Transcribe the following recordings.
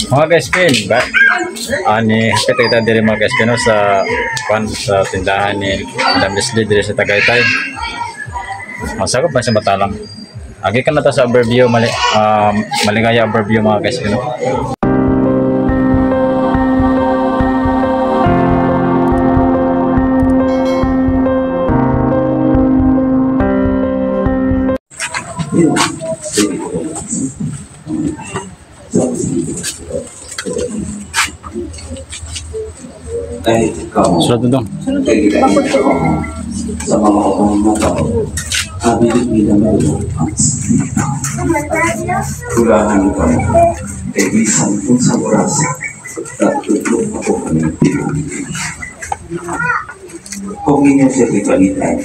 Mga guys, pin, ba? Ani hapit kita diri mga guys pin, no, sa kwan sa tindahan ni Madam Leslie diri sa Tagaytay. Masakop man sa Matalang. Agi ka na ta sa overview mali, maligaya overview mga guys pin, no. Dahil ikaw, Sulat mo dong. kaya ko sa mga kapamilya tao, kabilig nila mo ang espiritu. Kulangan ka mo, kay bisan kung sa oras, natutulog ako kami pinag. Kung inyo siya kipalitan,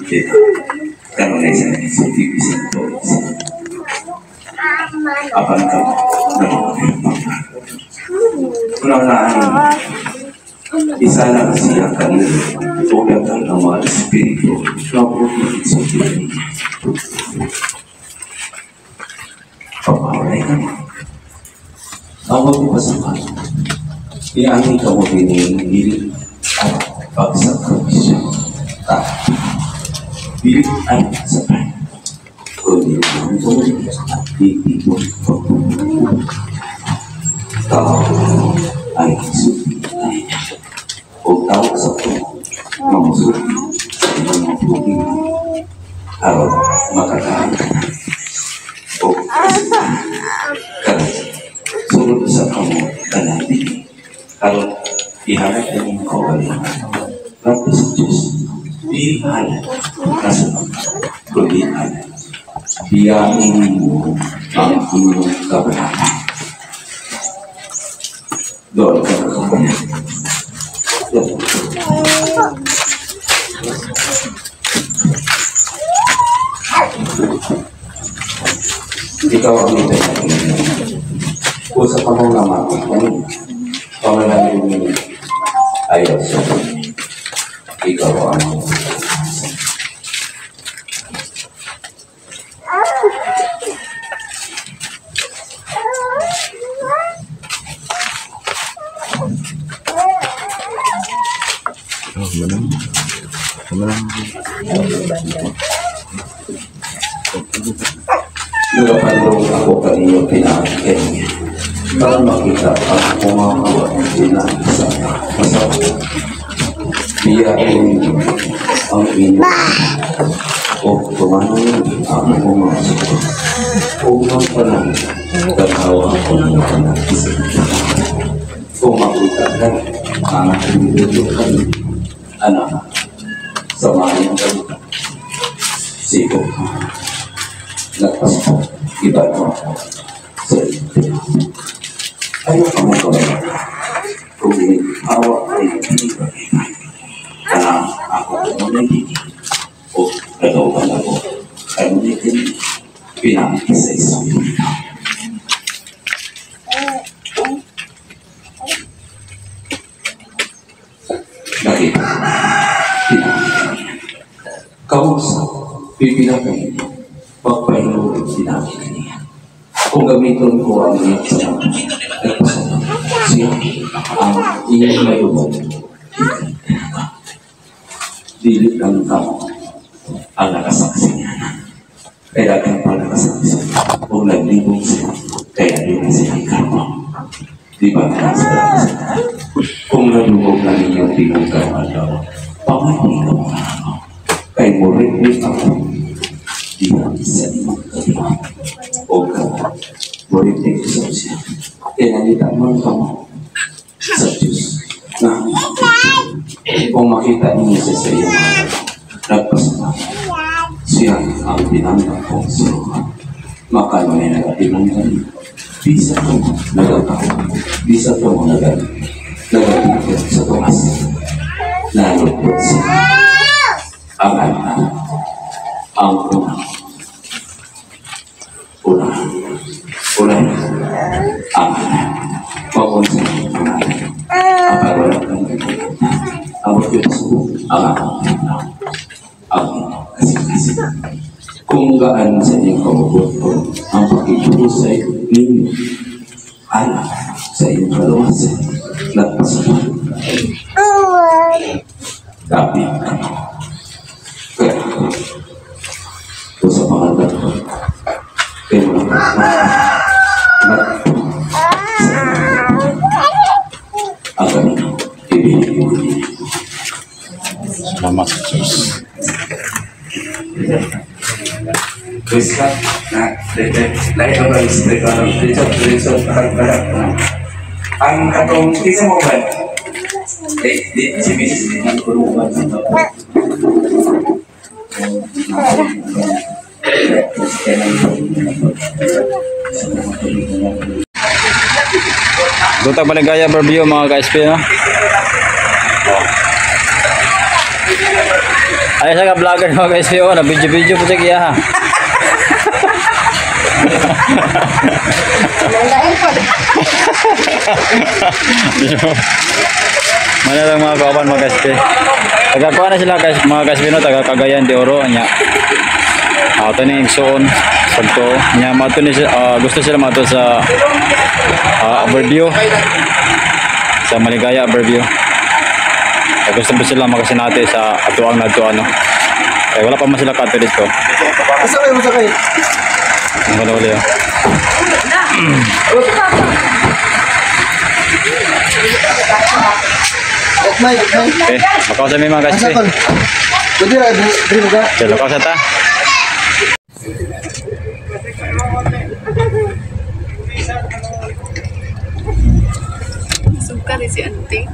dito, kanunay sa sa TV sa toys. Apan ka, Unang isa lang siya kanino tulad ang mga espiritu na puti sa kanya. Papawalay ka mo. Ang magpapasakan, iyahin ka mo din dili at pagsakripisyo. Ta, dili ay sabay. Kundi ang at titipon tao ay suti o tao sa mamusuti sa inyong mga tubig aron makakain o karon sulod sa kamo tanan dili aron ihalad ang inyong kaugalingon ngadto sa Diyos, dili halad kasunod kundi halad biyain ninyo ang inyong kabalatan. Doon ka na. Ikaw ang ito. Kung sa pamang naman, pangalan ninyo ayaw sa ikaw ang Oh, manang. Manang. Nagapalong ako kanino pinakit para makita ang kumakawa ng sa masama. Biyain ninyo ang inyo o tumanon ang pumasok. Unang pa lang, tanawa ako ng panakisip. Kung makita ka, ang niluto kami, anak, sa mayang balita. Sigo. Nagpasok, iba mo ako sa iyo. Ayaw ka mo kami. Kung awa ay hindi ba na ako mo nagiging o nagawa ako ay nagiging pinamit sa espiritu. Nakita ko, pinamit niya. Kamusta, pipila kayo, pagpahinulog pinamit niya. Kung gamiton ko ang iyong kasama, nagpasama siya ang iyong mayubog. Dili lang kamo ang nakasaksi niya. Kaya daghang pa nakasaksi. Kung naglibog siya, kaya di na siya ikarma. Di ba na sila? Kung nalubog na ninyong tinungkaw adlaw, pamay ka mga ako. Kay mo rin ako, di na sa limang kalima. O ka, mo rin sa siya. Kaya nangita man kamo sa Diyos na kung makita ninyo siya sa iyong mga nagpasama, siya ang binangga ko sa luha. Makano niya nagabinangga niya. Bisa ko nagatawa, bisa ko nagapikot sa tumas. Nalugod siya. Ang anak, ang una. Una. Una. Ang anak. Magunsa ang anak. Ang wala kang ang ang ang kasing-kasing. Kung gaan sa inyong kabubuton ang pakiging Gihusay ninyo alang sa inyong kalawasan. Nagpasama. Dapit kamo. Kaya ako sa pangalan ko kay mga ang kanino ibigay mo niya. Salamat sa Diyos. Krista na lahi ba diretso ang katong kinsa mo ba eh di si Mrs. nang kuruban sa Dutag Maligaya Barbio mga ka-SP, no? Oh. Ay sa ka vlogger mga ka-SP, oh, na video-video po siya ha. Mana lang mga kauban mga ka-SP. Tagakuha na sila guys, mga ka-SP, no, taga Cagayan de Oro nya. Ito ni igsoon pagto nya mato ni gusto sila mato sa overview sa Maligaya overview. Gusto po sila makasinati sa atuang nadto ano. Kaya wala pa man sila kadto dito. Masakay, masakay. Ang wala wala. May, may. Okay, makausap mi mga guys. Asa kon? Pwede ra diri ka? Okay, makausap ta. Suka rin si auntie.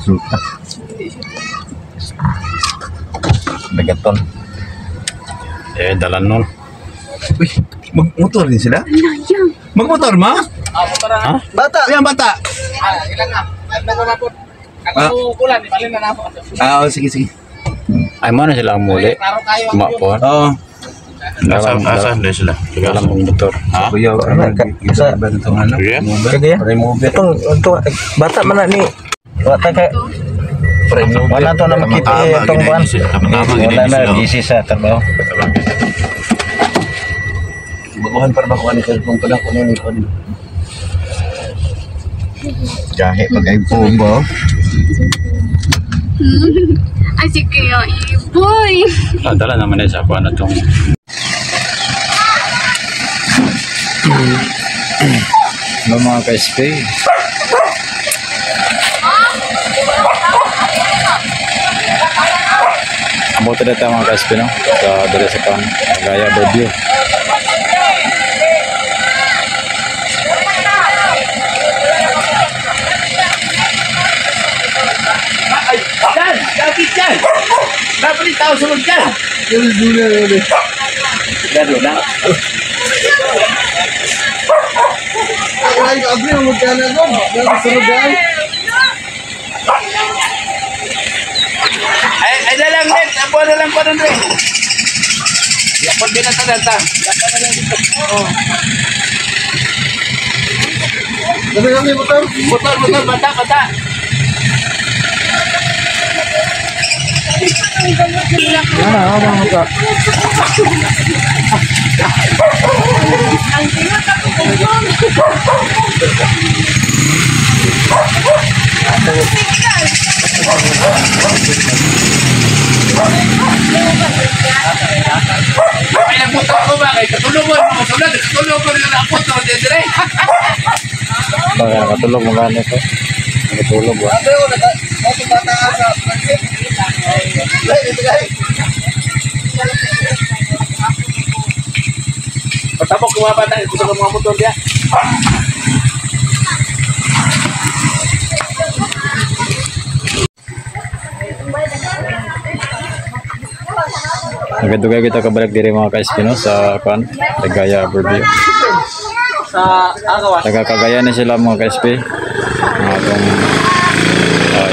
Suka. Begaton. Eh, dalan nun. Uy, magmotor din sila? Layang. Magmotor ma? Ha? Bata. Ayan, bata. Ilan na? Ano na po? Ako kulan, ibalin na na ako. Ah, oh, sige, sige. Ay, mo na sila ang muli. Klaro tayo. Kumapon. Oo. Asan, asan na sila? Dalan mong motor. Ha? Kuya, sa ba itong ano? Kagaya? Itong ito bata man na ni. Bata ka. Wala to na makita eh, itong buwan. Wala na busy sa trabaho. Baguhan para baguhan ni cellphone ko lang kunin ni kunin. Gahe pag iPhone ba? Ay, si Kuya Iboy. Ah, dala naman eh sa kuha na itong ano mga ka-SP. Amo to dito mga ka-SP, no? Sa dala sa kan Gaya Barbio. Ay, dyan! Dapat dyan! Dapat yung tao sunod dyan! Laro na. Ay, abri mo magkana ko. Sunod dai. Ay, ay na lang, Net. Apo na lang pa nun, Ren. Yapon din na ta. Yapon na lang dito. Oo. Dami kami motor. Motor, motor, bata, bata. Ana, ana mo ka. Ay, nagmotor ko ba? Kay katulog mo, masulad. Katulog ko rin ang motor dire. Baka nakatulog mga ano ko. Nakatulog ba? Abri mo naka. Moto bata sa transit. Ay, ito guys. Patapok ko mga bata, gusto ko mga motor diya. Nagdugay kita kabalik diri mga ka-SP, no, sa kan Ligaya Barbio. Sa agawas. Taga Cagayan na sila mga ka-SP. Mga itong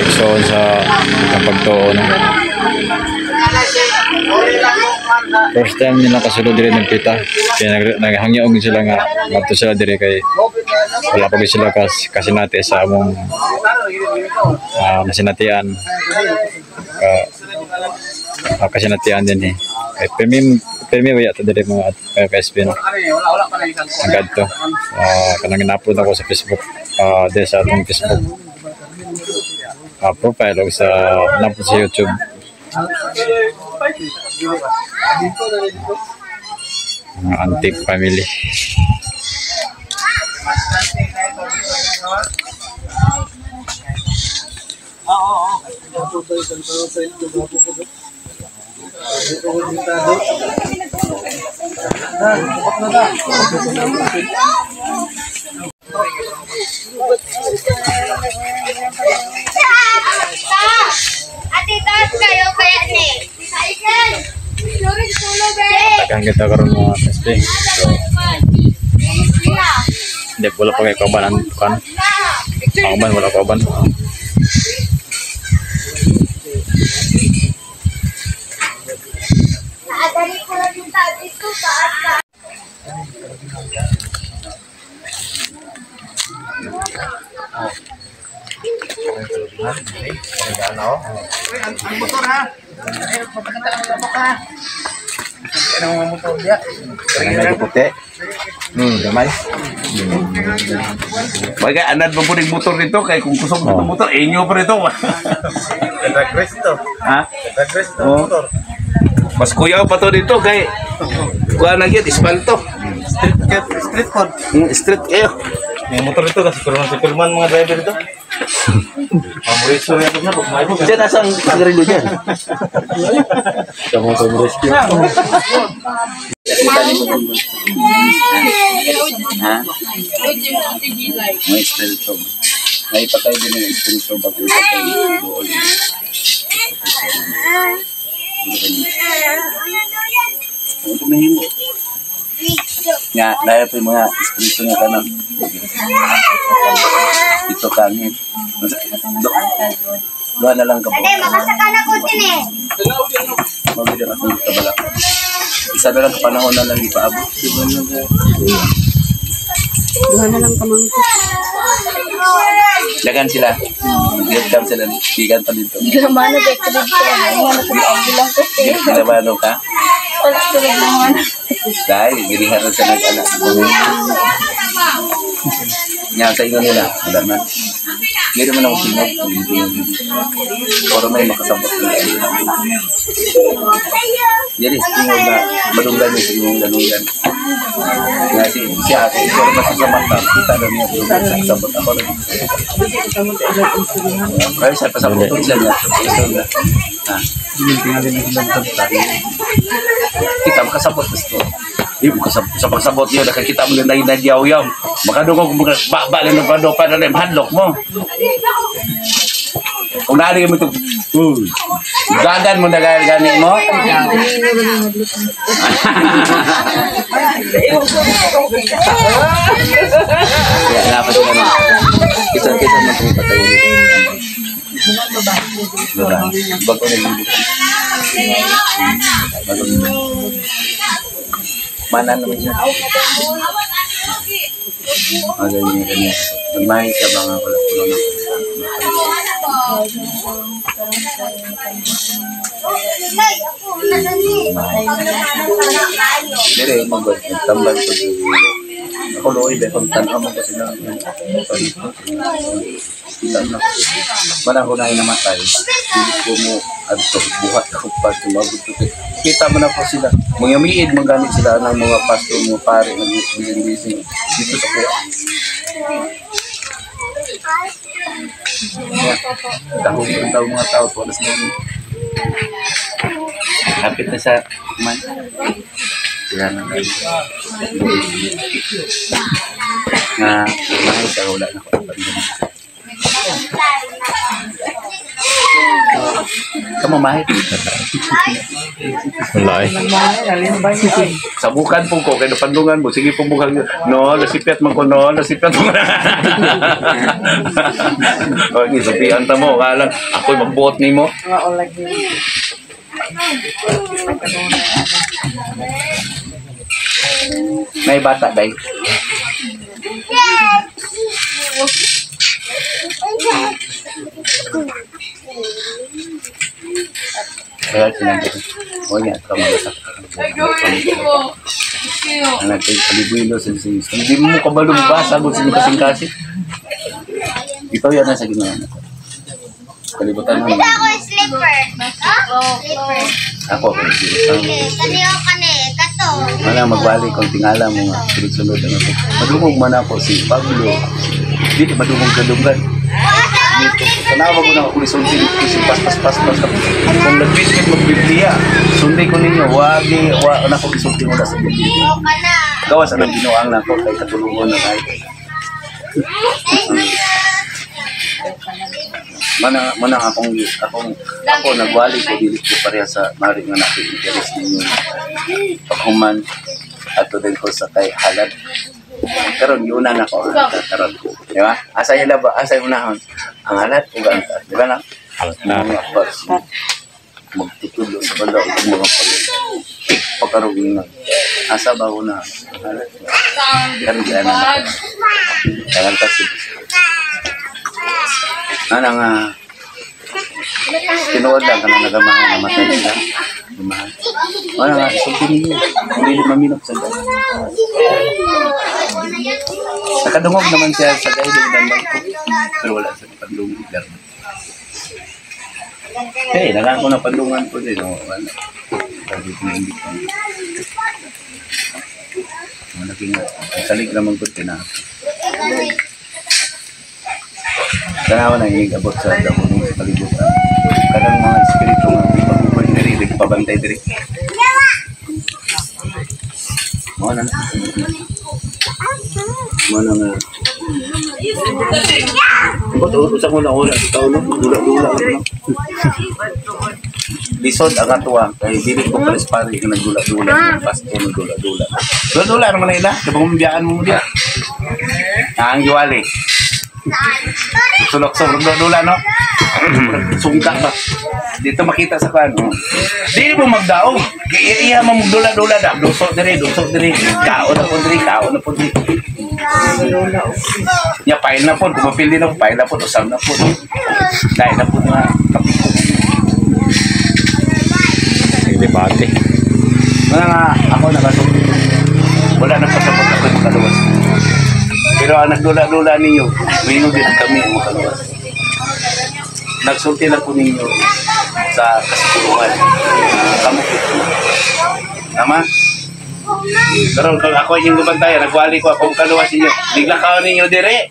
igsoon sa itong pagtuo, no. First time nila kasulod diri ng pita. Kaya naghangyaog sila nga ngadto sila diri kay wala pa gyud sila kasinati sa among nasinatian. Kasinatian din eh. Kay Pero may ito diri mga ka-SB no. Ang gadto. Kanang in-upload ako sa Facebook. Diri sa atong Facebook profile o sa in-upload sa YouTube. Mga antique family. Ate, taas kayo kaya ni. Daghang kita karon mga SB. So, hindi, wala pa kayo kauban ang kan. Ang uban, wala kauban. Ang motor ha. Ay, papakita ang lamok ha. Ano mga motor diya? Kanang puti. Gamay. Baga anad mo po rin motor nito kay kung kusog mo motor inyo pa rito. Kristo. Ha? Kristo motor. Mas kuyaw pa to dito kay kuha na gyud espalto. Street code. Street kayo. May motor ito kasi kurman mga driver ito. Mamurisyo yan na pag may Diyan asa ang sigarilyo diyan? Sa mga rescue. Ha? May espiritu. May patay din ng espiritu bago patay doon. Ano tumihimo? Nga, dahil po yung mga espiritu nga kanang. Ito kangin. Doon na lang ka po. Ate, makasaka na ko din eh. Mabili akong kabala. Isa na lang panahon na lang ipaabot. Duha na lang kamangko. Lagan sila. Welcome sila. Bigan pa dito. Ginamano ba ka dito? Ano ko bilang ko? Ginamano ka? Wala ko naman. Dahil, girihan rin sa nag-anak. Nga sa inyo nila. Wala man. Hindi naman ako sinog. Pero may makasabot nila. Yan is, tingog na madunggan niya sa inyong dalunggan. Nga si siya, pero kasi sa mata, kita na niya dulungan sa kasabot ako rin. Kaya siya, pasabot ko siya niya. Ha? Kita makasabot gusto. Di mo sa pagsabot niyo nakakita mo na nagyaw-yaw. Makadungog mo ba lang ng pando pa na hadlok mo. Kung naari mo ito, dagan mo na gani mo. Kaya dapat sila na. Kisa-kisa na itong patay. Bago na yung bago na. Mana naman siya. Ano ganyan, ganyan. Nagmahin siya ba nga wala puno na. Dire, magtambal ko. Ako loy, be, kung tanaw mo kasi na. Kita na. Mana ko na namatay. Hindi ko mo adto buhat ako pa tumabot ko. Kita mo na po sila. Mga miid manggamit sila ng mga pastor, mga pare, nag-bising-bising dito sa kuya. Dahong ang tao mga tao po alas 9. Kapit na sa man. Sila na lang. Nga, mahal siya, wala na ko. Kamu mahal? Wala eh. Sabukan po ko, kaya napandungan mo. Sige po bukang no, nasipyat man ko, no, nasipyat mo. Okay, sabihan ta mo, kalang ako'y magbuot ni mo. May bata, day. Kaya sinabi ko, o niya, ito magasak. Anak kay kalibuilo sa hindi mo kabalo basa gud sa kasing-kasing. Ito yan na sa Ginoo. Kalibutan mo. Bisa ako slipper. Slipper. Ako kay Kaniyo kani kato. Wala magwali kung tingala mo nga sunod-sunod ang ako. Madungog man ako si Pablo. Dili madungog kadunggan. Dito tanawa ko na ako isulti dito si pas pas pas pas. Kung nagbismit magbiblia, sundi ko ninyo wagi wa na ko isulti mo na sa Biblia. Gawas ang Ginoo ang nako kay katulungon na kay. Mana akong ako nagwali ko dili ko pareha sa mari nga nako interes ninyo. Paghuman ato din ko sa kay halad. Karon yuna na ko karon. Di ba? Asa ila ba? Asa unahon? Ang halad ug ang taas, di ba na? Mga magtutudlo sa banda ug mga pagkaroon na. Asa ba una? Ang halad. Karon di ana. Karon ta si. Ana nga tinuod lang kanang nagamahan namatay sila. Gamahan. Wala nga, isulti ninyo. Hindi maminok sa dahil. Nakadungog naman siya sa dahil ng dandang ko. Pero wala siya nakadungog. Eh, nalang ko na pandungan ko din. O, wala. Sabi ko na hindi ko. Malaki nga. Salig naman ko tinapos. Tanawa na ingig abot sa dako sa kalibutan. Kanang mga espiritu nga ipagubay diri, nagpabantay diri. Mao na. Mao na nga. Ba't usa ko na ora sa tao no? Dula-dula no. Lisod ang atuwa kay dili ko pares pare nga nagdula-dula, pasto nagdula-dula. Dula-dula naman na ila, kabang biyaan mo diya. Ang giwali. Sulok sa dula no. Sungka ba? Dito makita sa kan. Dili mo magdaog. Kay iya mo magdula-dula da. Dusok diri, kaon na pud diri, kaon na pud diri. Nya pile na pud, kung mapili na pile na pud, usab na pud. Dai na pud nga kapiko. Debate. Wala nga ako nakasulti. Wala na pasabot ako makaluwas. Pero ang nagdula-dula ninyo, may din kami ang makaluwas. Nagsulti lang po ninyo sa kasiguruhan. Kamo po. Tama? Karon kung ako inyong gubantayan, nagwali ko ako makaluwas ninyo. Niglakaw ninyo dire.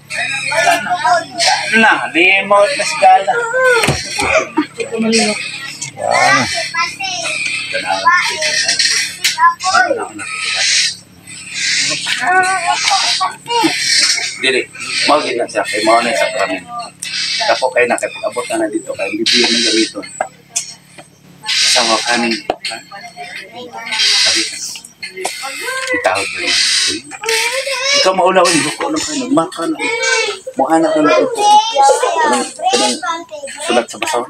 Na, limot na sigala. Yan. Dili, mao gid na siya kay mao na sa sakramen. Dako kay na kay pag-abot na dito kay bibigyan ng gamiton. Sa wakaning sabi ka. Itawag mo. Ikaw maulaw ni ko lang kay nagmaka na. Mo anak na ito. Kanang sulat sa basaw.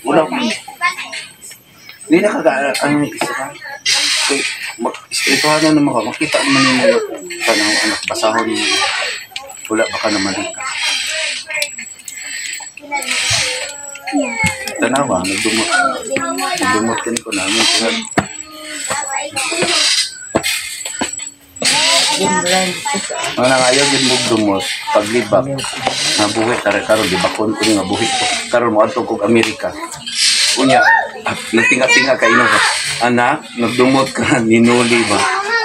Ulaw. Hindi na kaga ang isa ka. Kay mag-espirituhan na naman ka, makita naman ninyo kanang anak basahon ninyo. Wala baka naman ka. Tanawa, nagdumot. Nagdumot din ko namin. Mga nangayaw din mugdumot, paglibak, nabuhi, karon libakon ko nga buhi ko. Karon mo adto kog Amerika. Unya, nagtinga-tinga ka ino. Anak, nagdumot ka, ninuli ba?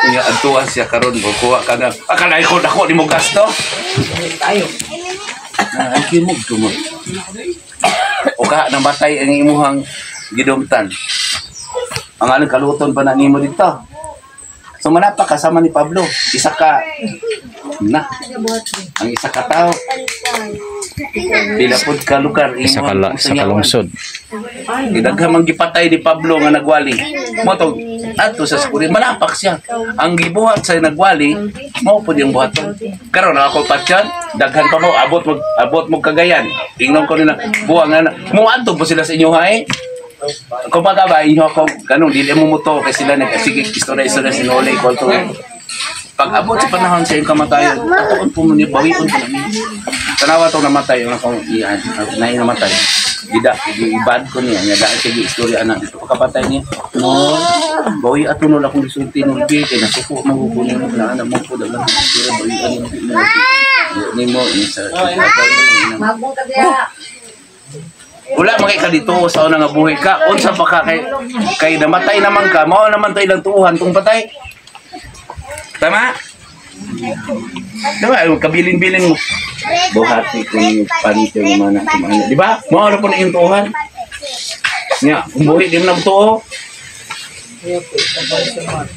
Unya, adtuan siya karon mo kuha ka na. Akalay ko dako ni mo gasto. Tayo. Na ang kimog dumot. O ka namatay ang imuhang gidumtan. Ang anong kaluton pa na nimo dito. So manapa kasama ni Pablo, isa ka na. Ang isa ka tao. Pila pud ka lugar Isa ka isa ka lungsod. Gidaghan man gipatay ni Pablo nga nagwali. Mo to adto sa skurin manapak siya. Ang gibuhat sa nagwali mao pud yung buhaton. Karon ako patyon, daghan pa mo abot mo Cagayan. Ingnon ko nila buwang nga mo adto po sila sa inyo hay. Kumbaga ba inyo ako ganun dili mo muto kay sila nag sige istorya sinuli ko to. Pag abot sa panahon sa iyong kamatayan, atuon po mo ni bawion po namin. Tanawa tong namatay ang akong iyan, naay namatay. Gida, giibad ko niya. Nga dahil sige, istorya anak dito. Pagkapatay niya, no, bawi ato nula akong gisulti nung bi, kay nasuko, magugunin mo na anak mo po, dalang istorya, bawi ano ni mo, sa wala man kay ka dito sa una nga buhi ka, unsa pa ka kay namatay naman ka, mao naman to ilang tuuhan tong patay. Tama? Tama, kabilin-bilin mo. Buhati kung panty ng mana kumana, di ba? Mao ra po na iyong tuuhan. Nya, kung buhi di mo na tuo.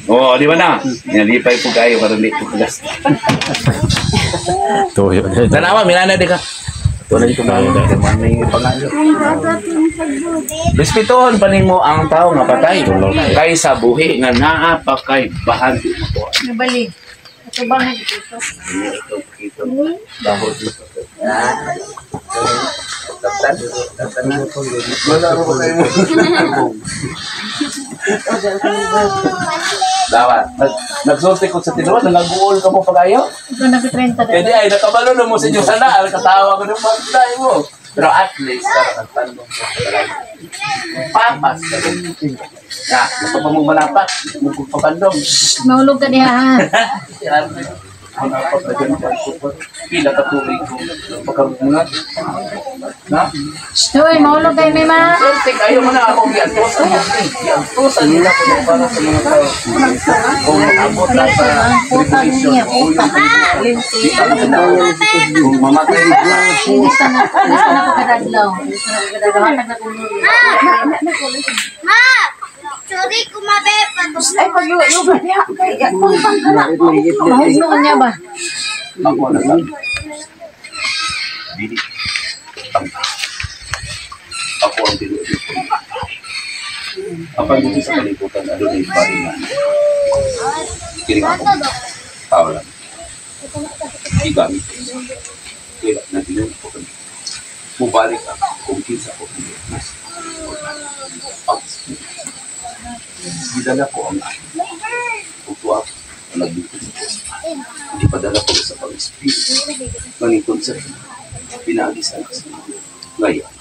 Oo, di ba na? Nalipay po kayo karon di ko gas. Tuyo. Tanawa minana di ka. Tulad ko na may pangayo. Respetuhon pa nimo ang tao nga patay kaysa buhi nga naa pa kay bahagi mo. Nabalik. Ito ba nga dito? Dawa, nagsulti ko sa tinuod, nagaguol ka mo pa kayo? Ito nag-30 na. Kaya di ay, nakabalo na mo sa Diyos na, katawa ko ng pagtay mo. Pero at least, para nagtandong ko. Papas ka rin. Na, gusto pa mong malapat, magpapandong. Mahulog ka niya ha. Pila ka tubig ko. Pagkamunat. Na? Uy, mahulog kayo, Mima. Sulti kayo mo na ako. Giantusan mo. Giantusan nila ko na para sa mga tao. Kung maabot na sa tribulation. Kung mamatay na. Linis na ako kadadlaw. Ma! Sorry kumabe. Ay, pag-iuga niya. Mahugno niya ba? Ako na lang. Dili. Ako ang dili. Apan dito sa kalibutan, ano na yung bari na. Kiring ako. Tao lang. Igamit ko. Kaya natinong ko kami. Mubalik ako kung kinsa ko. Gidala ko ang akin. Ito ako ang naglingkod sa Diyos. Hindi padala ko sa pag-espiritu. Maningkod sa iyo. Pinagi sa anak sa mga. Ngayon,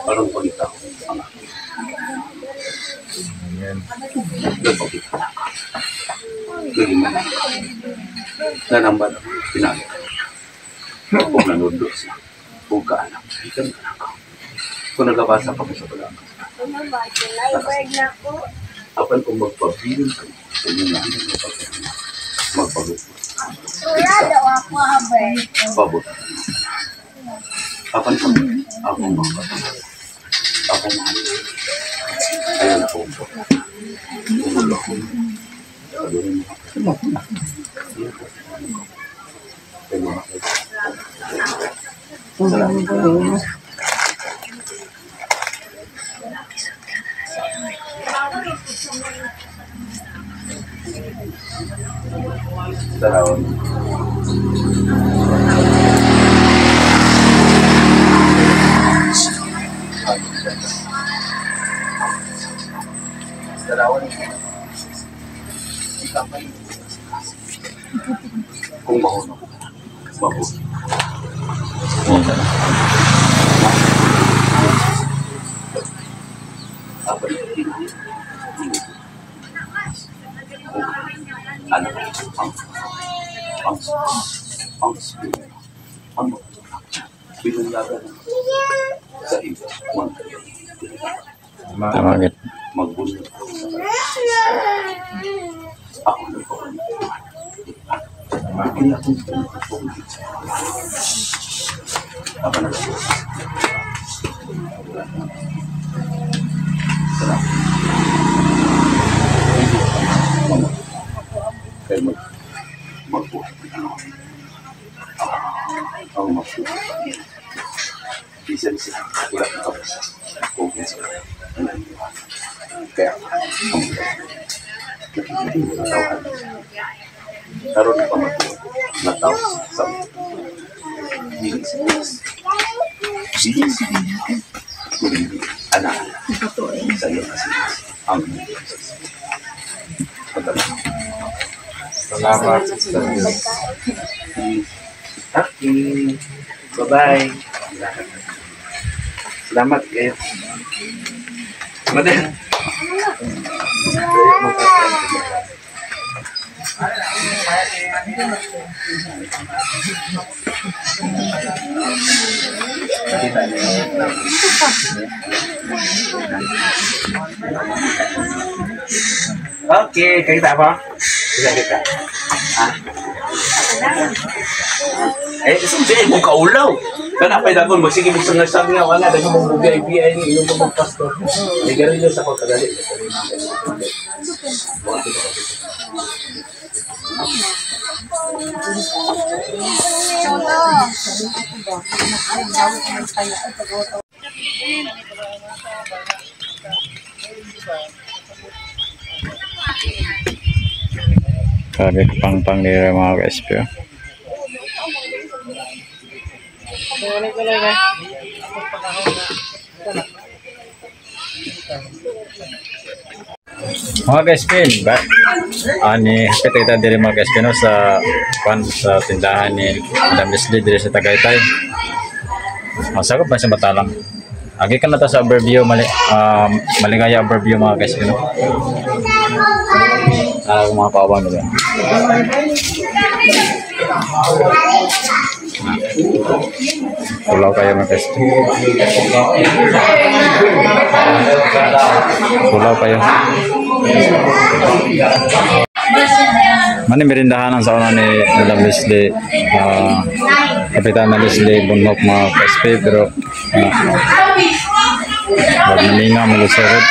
parang pagita ko ang akin. Nagpagita na ako. Gagawin mo. Nanamban ako. Pinagi ka niya. Kung nanudlo siya. Kung kaanak. Ikan ka na ako. Kung nagabasa pa ko sa balakang. Apan kung magpabilin ka sa inyong nanay na pagkakana, magpagupot. Pabot. Apan kung akong magpapalala, akong mahal. Ayaw na akong pagkakana. Tumulo ako. Padurin mo ako. Salamat. Salamat. Kung mahunong, mabuti. Tama gid. Magbunod ako ng kaya karon pa matuod na tao sa anak sa iyo kasi ang Salamat sa Diyos. Okay. Bye-bye. Salamat kayo. Madam. Okay, kita apa? Kita. Ah. Eh, sumsi mo kaulaw. Kana pay dagon magsige mo sangasag nga wala dagon mong bugay-bigay ni iyong mong pastor. May garilyo sa ko tagali. Grabe pang-pang nila mga ka-SP. Mga ka-SP, ba? Ani hapit kita diri mga ka-SP no sa kwan sa tindahan ni Madam Leslie diri sa Tagaytay. Masakop man sa Matalang. Agi ka na ta sa overview maligaya overview mga ka-SP no. Mga kaawang nila. Pulaw kayo mga ka-SP. Pulaw kayo. Mani merindahan ang sauna ni Madam Leslie, Kapitan Leslie Bunok mga ka-SP, pero wag naminga malusurod.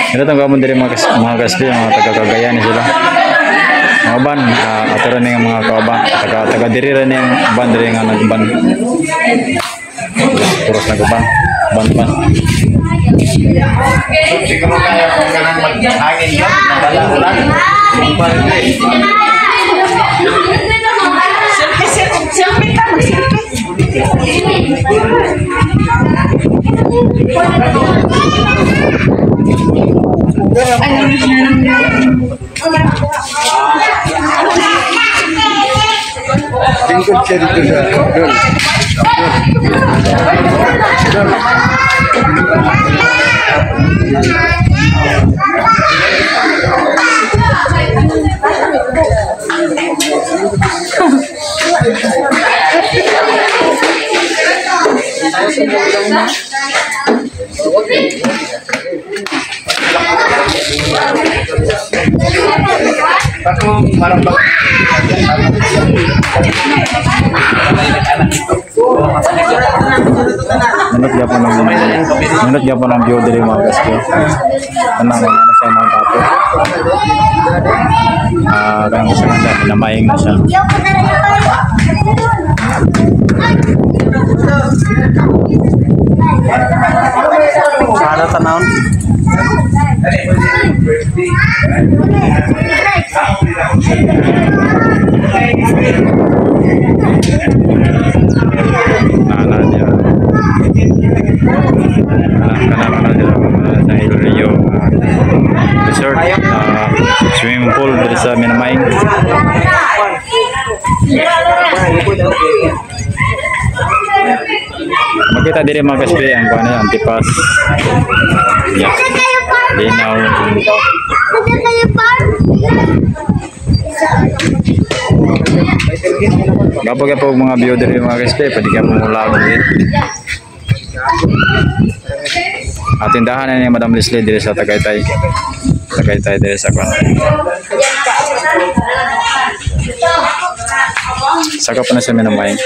Ito itong gamon diri mga ka-SP, mga taga-Cagayan ni sila. Mga ban, ato rin yung mga kauban, taga-diri rin yung ban diri nga nagban. Puros nagban, ban-ban. Siguro kaya kung ganang maghangin yun, ulan. Selfie ka, mag-selfie. Tingkod siya dito sa doon. Doon. Nindot gyapon ang view diri mga ka-SP. Kanang ano siya mga kapo. Kanang sa kanda pinamaing na siya. Sana tanawon. Sa Rio Resort, swimming pool diri sa Minamaing. Makita diri mga ka-SP ang kuan niya, antipas. Yeah. Linaw. Gapo-gapo mga view diri mga ka-SP, pwede ka mula diri. Tindahan na ni Madam Leslie diri sa Tagaytay. Tagaytay diri sa kuan. Saka pa na siya Minamaing.